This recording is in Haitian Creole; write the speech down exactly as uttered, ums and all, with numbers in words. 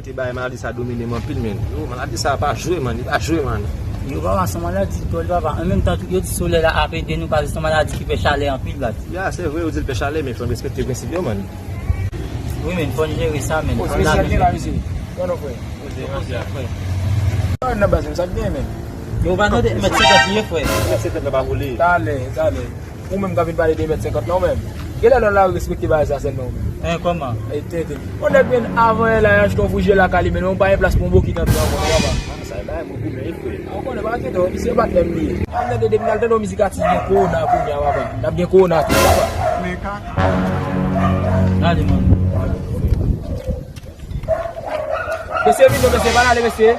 Te bay maladi sa domine m anpil, men. Yo, maladi sa pa jwe, man. Li pa jwe, man. Yo, papa, se yon maladi dwòl, papa. An menm tan tou, yo di solèy la ap ede nou, paske se yon maladi ki fè chalè anpil, baz. Ya, se vre, yo di l fè chalè, men fò n respekte prensip yo, man. Wi, men, fò n jere sa, men. Fò n lave men. Kote sa k gen la, mesye? Kote, frè? Kote, frè? Nan baz, men, sa k gen, men? Yo, pa tande, mèt senkant li ye, frè. Mèt senkant la pa vole. Talè, talè. Ou menm k ap vin pale de mèt senkant la, ou menm. Genlè lè w la respekte bagay sa sèlman, ou menm. En, kòman? E tenten. Yon nèg vin avan yè la, y achte yon foujè lakay li, men nou pa gen plas pou yon bokit antre ankò, non, papa. Ah, sa e bagay mwen goumen, wi, frè. Ou konnen, pa tenten, misye patnè m li ye. An tande depi n al tande yon mizik atis gen kowona kounye a, papa. N ap gen kowona tou, papa. Men kaka. Gade, man. Mesye, vin non, mesye, pa n ale, mesye.